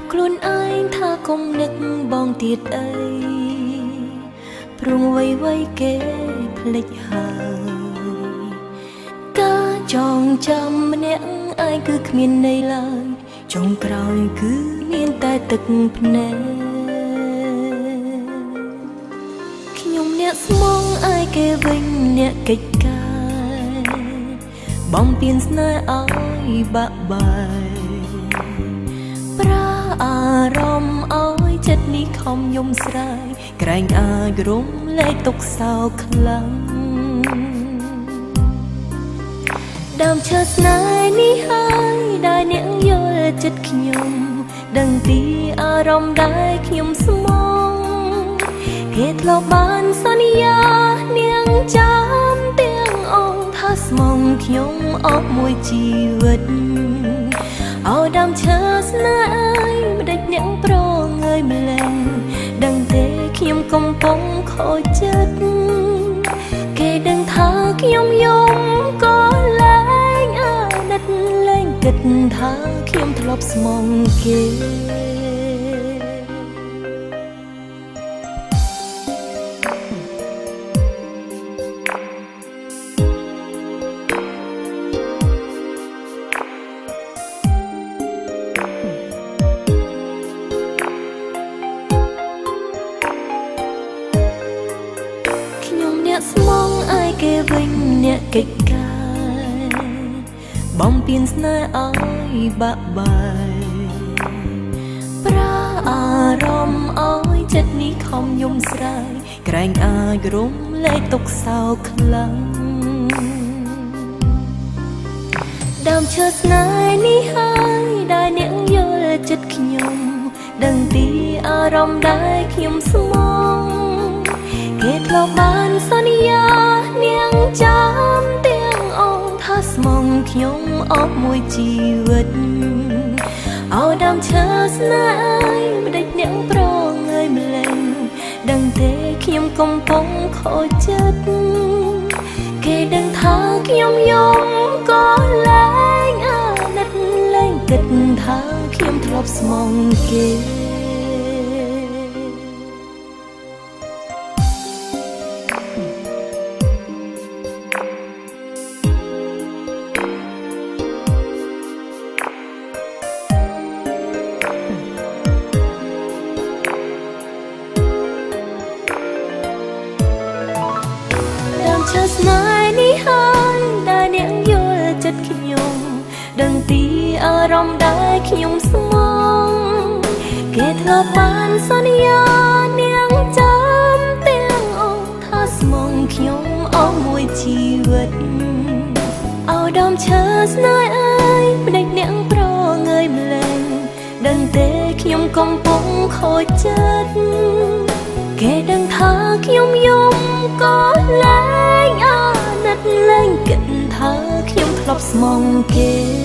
រាប់ខ្លួនឯងថាកុំនឹកបងទៀតអីព្រោះអ្វីៗគេភ្លេចហើយការចងចាំម្នាក់ឯងគឺគ្មានន័យឡើយចុងក្រោយគឺមានតែទឹកភ្នែកខ្ញុំអ្នកស្មងឯគេវិញអ្នកកិច្ចការបំពេញស្នេហ៍ឲ្យបាក់បែក ប្រាអារម្មណ៍ឲ្យចិត្តនេះខំយំស្រាយក្រែងអាចរំលែកទុកសោកខ្លាំងដើមឈើស្នេហ៍នេះហើយដែលអ្នកយល់ចិត្តខ្ញុំដឹងពីអារម្មណ៍ដែលខ្ញុំស្មងគេធ្លាប់បានសន្យានាងចាំទាំងអង្គថាស្មងខ្ញុំអស់មួយជីវិត អោដើមឈើស្នេហ៍អើយម្ដេចអ្នកប្រងើយម្លេះដឹងទេខ្ញុំកំពុងខូចចិត្តគេដឹងថាខ្ញុំយំក៏លែងអាណិតលែងគិតថាខ្ញុំធ្លាប់ស្មងគេ ខ្ញុំអ្នកស្មងឯគេវិញអ្នកកិច្ចការបំពេញស្នេហ៍ឲ្យបាក់បែកប្រាអារម្មណ៍ឲ្យចិត្តនេះខំយំស្រាយក្រែងអាចរំលែកទុកសោកខ្លាំងដើមឈើស្នេហ៍នេះហើយដែលអ្នកយល់ចិត្តខ្ញុំដឹងពីអារម្មណ៍ដែលខ្ញុំស្មង គេធ្លាប់បានសន្យានាងចាំទាំងអង្គថាស្មងខ្ញុំអស់មួយជីវិតអោដើមឈើស្នេហ៍អើយម្ដេចអ្នកប្រងើយម្លេះដឹងទេខ្ញុំកំពុងខូចចិត្តគេដឹងថាខ្ញុំយំក៏លែងអាណិតលែងគិតថាខ្ញុំធ្លាប់ស្មងគេ ដើមឈើស្នេហ៍នេះហើយដែលអ្នកយល់ចិត្តខ្ញុំដឹងពីអារម្មណ៍ដែលខ្ញុំស្មងគេធ្លាប់បានសន្យានាងចាំទាំងអង្គថាស្មងខ្ញុំអស់មួយជីវិតអោដើមឈើស្នេហ៍អើយម្ដេចអ្នកប្រងើយម្លេះដឹងទេខ្ញុំកំពុងខូចចិត្តគេដឹងថាខ្ញុំយំក៏លែងអាណិតលែងគិតថាខ្ញុំធ្លាប់ស្មងគេ